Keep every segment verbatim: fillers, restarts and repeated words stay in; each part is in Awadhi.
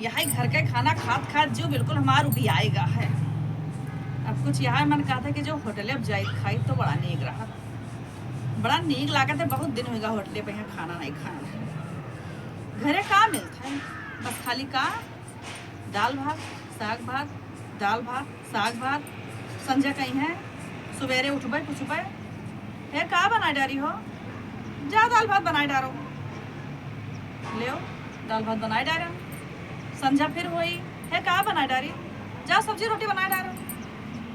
यही घर के खाना खात खात जो बिल्कुल हमार उबियाएगा है। अब कुछ यही मन कहत है कि जो होटले अब जाइत खाई तो बड़ा नीक रहत, बड़ा नीक लागत है। बहुत दिन होइगा होटले पे यहाँ खाना नहीं खाना। घरे का मिलत है, बस खाली का दाल भात, साग भात, दाल भात, साग भात। संझा कहिहैं, सुबेरे उठबे, पूछबे, "हे, का बनाए डारी हो?" "जा, दाल भात बनाए डारो।" लेओ, दाल भात बनाए डारा। संझा फिर होई, "हे, का बनाए डारी?" "जा, सब्जी रोटी बनाए डारो।"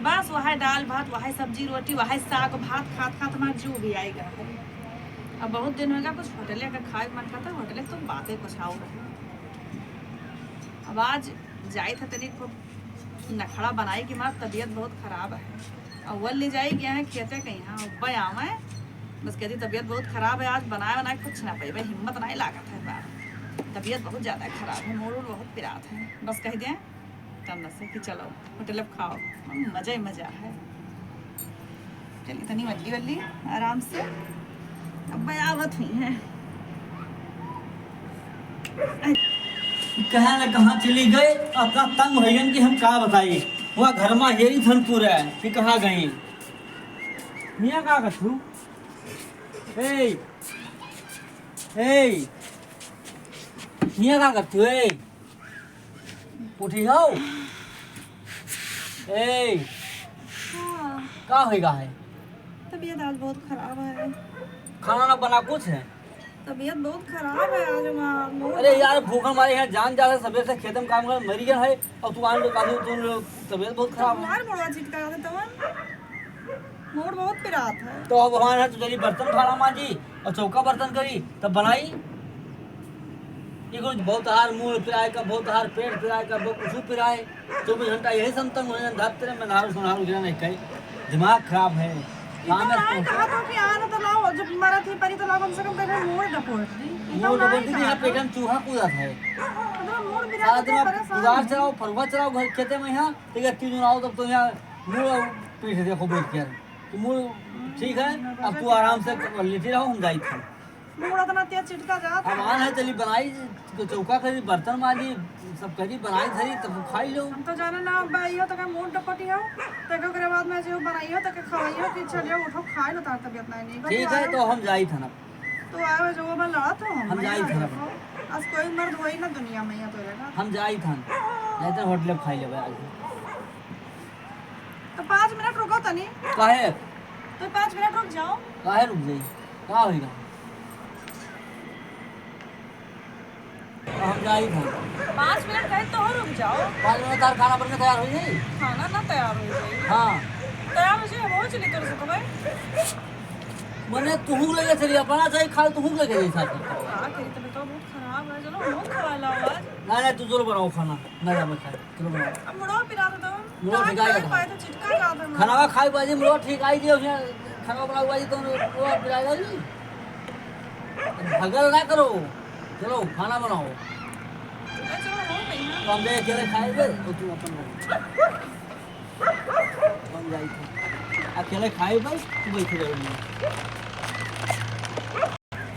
बस वही दाल भात, वही सब्जी रोटी, वही साग भात खात खात हमार जीव उबियाएगा है। अब बहुत दिन होइगा, कुछ होटले का खाए मन करत है, होटले तो बातें कुछ और है। अब आज जाइत है तनी खूब नखड़ा बनाई कि हमार तबीयत बहुत खराब है। अउवल ले जाई गया है खेते कहीं, हाँ, अब्बे आवे, बस कहती तबीयत बहुत खराब है, आज बनाए बनाए कुछ ना पइबे, हिम्मत नहीं लागत है बार। तबीयत बहुत ज्यादा खराब है, मूड उड बहुत पिरात है, बस कह दें तब न से कि चलो होटल अब खाओ, मजा ही मजा है। चली तनी वल्ली वल्ली आराम से, अब आवत हुई है। कहाँ न कहाँ चली गई, अतना तंग होइगन कि हम का बताई। वह घर मा यही थन पूरा है कि कहाँ गई। मियाँ का करथू? ए, ए, मियाँ का करथू? ए, उठी हो? ए, हाँ। का होइगा है? तबीयत आज बहुत खराब है। खाना ना बना कुछ है? तबीयत बहुत खराब है आज हमार, बहुत अरे यार, भूखन मारे यहाँ जान जा है, सबेरे से खेत में काम कर, मरी गया है, और तू आन के कहू, तू तबीयत बहुत खराब है। हमार मुड़वा चिटका जाता तवन, मूड बहुत पिरात है। तो अब हमारे यहाँ तो चली बर्तन उठाना मांजी और चौका बर्तन करी, तब बनाई। ये कुछ बहुत हार मूड़ पिराए का, बहुत हार पेट पिराए का, बहुत कुछ पिराए। चौबीस घंटा यही संतंग होने धरते रहे, मैं नहारू सुनहारू गिरा नहीं कही। दिमाग खराब है। ये तो काम है ना तो कहा था कि आना तो लाओ, जब मरत ही परी तो लाओ, कम से कम तेरे मूड़ डपोर दी। ये तो मूड़ ना डपोर ही दी, कहा यहाँ था। पेट में चूहा कूदा था। मतलब मूड़ गिरा सारा के दिन आप परेशान कुदार है। चलाओ, फरुआ चलाओ घर खेते में यहाँ, ठीक है, तीन दिन आओ तब तो यहाँ मूड़ पीठ देखो बैठ के। तो मूड़ ठीक है, अब तू आराम से लेटी रहो, हम जाई थे। मूड़ इतना तेज चिटका जात हम है। आन है, चली बनाई, तो चौका करी, बर्तन मांजी, सब करी, बनाई धरी, तब खाई लो। हम तो जाने ना, अब इहो तो का मूड डपटी हो, तो ओकरे बाद में जो बनाई हो, तो के खवाई हो कि चलियो, उठो, खाए लो, तार तबीयत नहीं, नहीं, ठीक है, तो हम जाई था ना। तो आए जो वो लड़ा तो हम हम जाई था ना। आज कोई मर्द वही ना दुनिया में, यहाँ तो रहेगा। हम जाई था ना, जाते होटल खाई लेबे आज। तो पाँच मिनट रुको तनी। काहे? तो पाँच मिनट रुक जाओ। काहे रुक जाई? का होइगा? तो हम जाई था। पाँच मिनट कहे तो हो रुक जाओ। पाँच मिनट तार खाना बन के तैयार हो जाई? खाना ना तैयार हो जाई। हाँ। तैयार हो जाई, हम हो चली तोर से तो भाई। मने तुहू लेके चली, अपना चाहे खाए, तुहू लेके जाई साथ में। का करी, तबीयत तो बहुत खराब है, चलो हम खवा लाओ आज। ना, ना, तू जोर बनाओ खाना, ना जाबे खाए। चलो बनाओ। अब मुड़वा पिरात है तो मुड़वा का पिरात है। पाए तो चिटका जात है। खाना खाए बाजी मुड़वा ठीक आई दियो, उसने खाना बनाओ बाजी तो मुड़वा पिराए बाजी। अब झगड़ा ना करो, चलो खाना बनाओ। अरे चलो हो गई ना। तो हम अकेले खाए बे, तो तू अपन बना। हम जाई थे। अकेले खाए बे, तू बैठे रहो।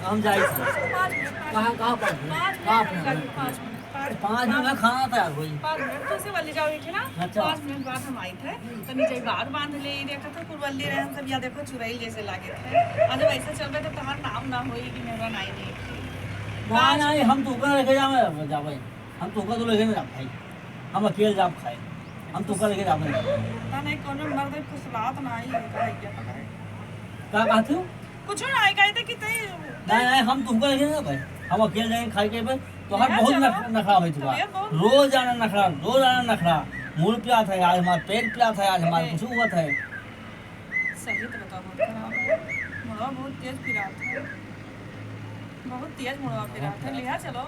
हम जाई थे। पाँच मिनट, पाँच कहाँ, मिनट। कहाँ पाँच मिनट? पाँच मिनट, कहाँ पाँच मिनट? पाँच मिनट, पाँच मिनट में खाना तैयार होई। पाँच मिनट, तो से वाली जाओ, ठीक है ना? अच्छा। पाँच मिनट बाद हम आई थे। तनी जाई बार बांध ले, ई देखा था कुरवल्ली रहन सब, या देखो चुरैल जैसे लागे थे। और जब ऐसे चलबे तो तहार नाम ना होई कि मेरा नाई नहीं। ना, पाँच नहीं, मिनट। हम तो ऊपर लेके जावे, जावे। हम तो ऊपर तो लेके नहीं जाब भाई। हम अकेले जाब खाए। हम तो ऊपर लेके जावे नहीं। पता नहीं कौन मर्द फुसलात ना आई है, का है, क्या पता है। का कहत हो? कुछ ना आई, कहते कि तई नहीं, नहीं, हम तुमको लेके ना भाई, हम अकेले जाएंगे खाए के भाई। तो हर यहाँ बहुत चलो। नख-, नखरा होई चुका। तबीयत बहुत रोज आना नखरा, रोज आना नखरा। मूड़ पिरात है आज हमार, पेट पिरात है आज हमार, अरे। कुछ हुआ था। सही तो बताओ, बहुत खराब है। मुड़वा बहुत तेज पिरात है, बहुत तेज मुड़वा पिरात है। लिहा चलो,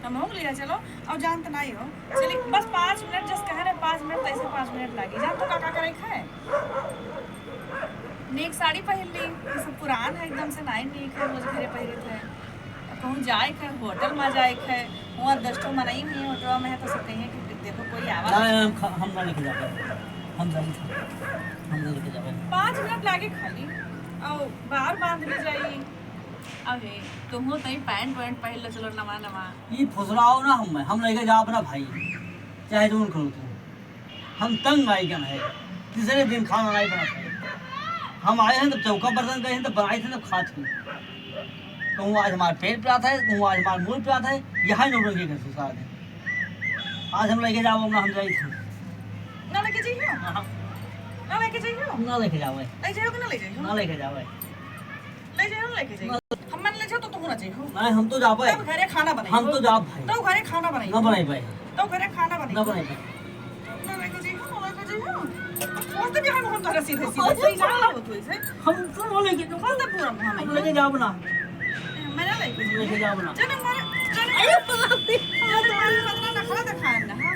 हम लोग लिहा चलो। और जानत नहीं हो, चली बस पाँच मिनट, जस कहे रहे पाँच मिनट, तो ऐसे पाँच मिनट लागी। जान तो का का करे खाए? नीक साड़ी पहिर ली, ये सब पुरान है एकदम से, नाई नीक है, रोज घरे पहिरे थे। कहूँ जाए के, होटल में जाए के, वहाँ दस ठो मनई हुई होटल में है, तो सब कहिए कि देखो कोई आवा। नहीं, हम खा-, हम ना लेके जाते, हम जाई थे, हम ना लेके जाते। पाँच मिनट लागे खाली, और बार बांध ली जाई। अबे, तुमहू तई पैंट वैंट पहिर लो, चलो नवा नवा। ई फुसलाओ ना हम, हम लेके जाब ना भाई, चाहे जौन करो तू। हम तंग आई गन है, तीसरे दिन खाना नहीं बना पाए। हम आए हैं तब चौका बर्तन गए हैं तब बनाए थे तब खात हुई। कहूँ आज हमार पेट प्यात है, कहूँ आज हमार मुँह प्यात है, यहाँ नौटंकी कर सुसार है। आज हम लेके जाओ ना, हम जाई थे। ना लेके जाइयो। हाँ। ना लेके जाइयो। ना लेके जावे। ले जाइयो कि ना ले जाइयो? ना लेके जावे। ले जाइयो, लेके जाइयो। हम मन ले जाओ तो तुम ना जाइयो। नहीं, हम तो जाबे। तब घरे खाना बनाइयो। हम तो जाब भाई। तब घरे खाना बनाइयो। ना बनाई भाई। तब घरे खाना बनाइयो। ना बनाई भाई। ना लेके जाइयो, ना लेके जाइयो। अब कौन से बिहार में हम तोहरा सीधे सीधे सही जान रहो तू इसे? हम तो ना लेके जाओ। कौन से पूरा मुँह हम में? लेके जाब ना। मैं ना लेके जाइयो। लेके जाब ना। चलो मारे, चलो। अरे बाप रे। चलो मारे, इतना नखरा दिखाए ना, हाँ?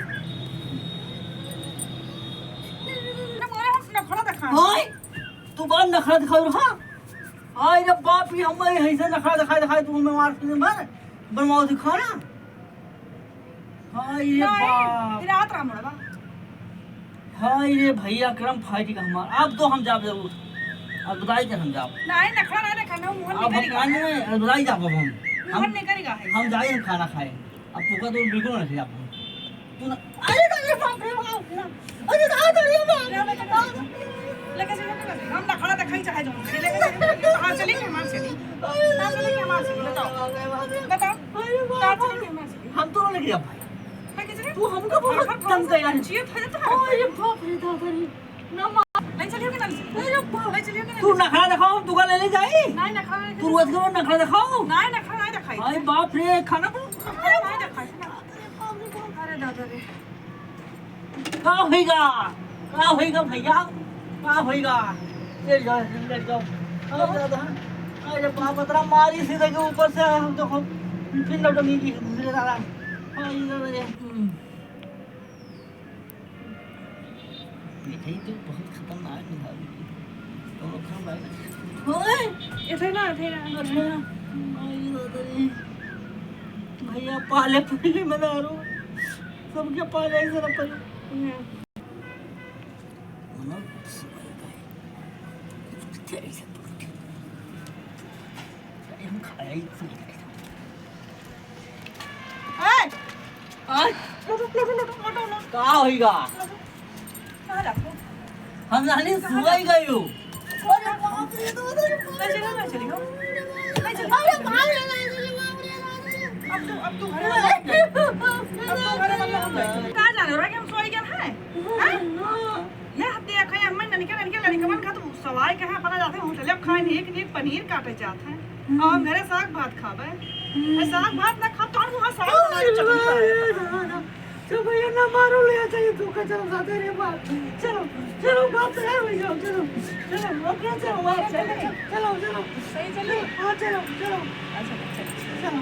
ना मारे, हम नखरा दिखाए। ओए, तू बार नखरा दिखाओ, हाँ? आय रे बाप रे, हमारे ऐसे नखरा दिखाए, दिखाए तू हमें मार के मार, बनवाओ दिखाना। हाय रे नहीं, बाप। फिर आत रहा मुड़वा। हाय रे भैया, करम फाइट का हमार। अब तो हम जाब जरूर। अब बताई के हम जाब। नहीं, नखरा नहीं दिखाना, मुँह अब हम निकलेगा। कान में, अब बताई जाब अब हम। मुँह हम, निकलेगा है। हम जाए हम खाना खाए। अब तू का तो बिल्कुल ना खिलाफ हूँ। तू ना, अरे, अरे, बाप रे, बाप रे। अरे, रात, अरे, बाप रे, बाप रे। लेके चलो, लेके चलो। हम नखरा दिखाई चाहे जो। लेके चलो। हाँ, चली कि हमार चली। हाँ, चली कि हमार चली। बताओ। बताओ। अरे, बाप रे। हाँ, चली कि हमार चली। हम तो लेके जा भाई। लेके चलो। तू हमको बहुत हाँ, हाँ, तंग कर रहा है। जियत है तो। अरे, बाप रे, दादा रे। ना मार। ले चलियो कि ना ले चलियो? अरे, बाप। ले चलियो कि ना तू ले चलियो? नखरा दिखाओ, हम तुका ले ले जाई। नहीं, नखरा नहीं तू रोज दिखाई। के रोज नखरा दिखाओ। नहीं, नखरा नहीं दिखाई। अरे, बाप रे, खाना बन- अरे, नहीं दिखाई। अरे दादा रे। का होइगा? का होइगा भैया? का होइगा? ले जाओ, ले जाओ। अरे दादा, अरे बाप, इतना मारी सीधे के ऊपर से हम तो खूब फिर लौट नहीं की घुसरे दादा। अरे दादा रे। हम्म। मिठाई तो बहुत खतरनाक मिठाई है। तो लोग खाओ भाई। ओए, इथे ना, इथे ना, इथे ना। आई दादा रे। भैया पाले पहिले मना रो। सबके पाले ऐसे ना पहिले। हम्म। मनो सुबह भाई। तेरी से अरे, हम खाया ही नहीं। ए! ए! लोटो, लोटो, लोटो, लोटो, लोटो। का होइगा? लोटो। कहाँ रखो? हम जानी कहाँ सुबह ही रखो? गई हो। अरे बाप रे, तो उधर ले चलो, ले चलो। ले चलो। अरे बाप रे, बाप रे, बाप रे, बाप रे। अब तो, अब तो घर आ गए। अब तो घर आ गए, हम गए। कहाँ जाने रहा कि हम सोई गए हैं? हैं? हाँ। यह देख, ये हमें ननिके, ननिके लड़िकवन का तो सवाई कहाँ पता जाते हैं, होटल अब खाए नीक, नीक पनीर काटे जात हैं। हम्म। और हम घरे साग भात खाबे। हम्म। और साग भात ना खाब, तो हम वहाँ साग बना के चटनी खाए। तो भैया ना मारो, ले आ जाइए, तू का चलो साथे रे बाप। चलो, चलो बाप, तैयार हो जाओ, चलो, चलो, ओके, चलो, बाप, चलो, चलो, चलो, चलो। सही चली? हाँ, चलो, चलो। अच्छा, चलो। चलो।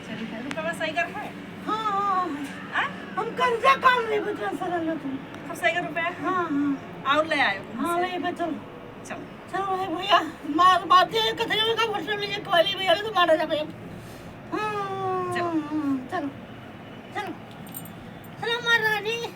चलिए, रुपया सही कर है? हाँ, हाँ, हाँ। आ? हम कर्जा काल लेबे, टेंशन ना लो तुम। हम सही कर रुपया? हाँ, हाँ। और ले आयो तुम हाँ, से। लेबे, चलो। चलो। चलो, ए भैया, मार, बात ये कथई में का भरोसा लीजिए, कवाली भैया, तो मारा जा भैया। हाँ, चलो। हाँ, चलो। चलो। चलो, मार रानी।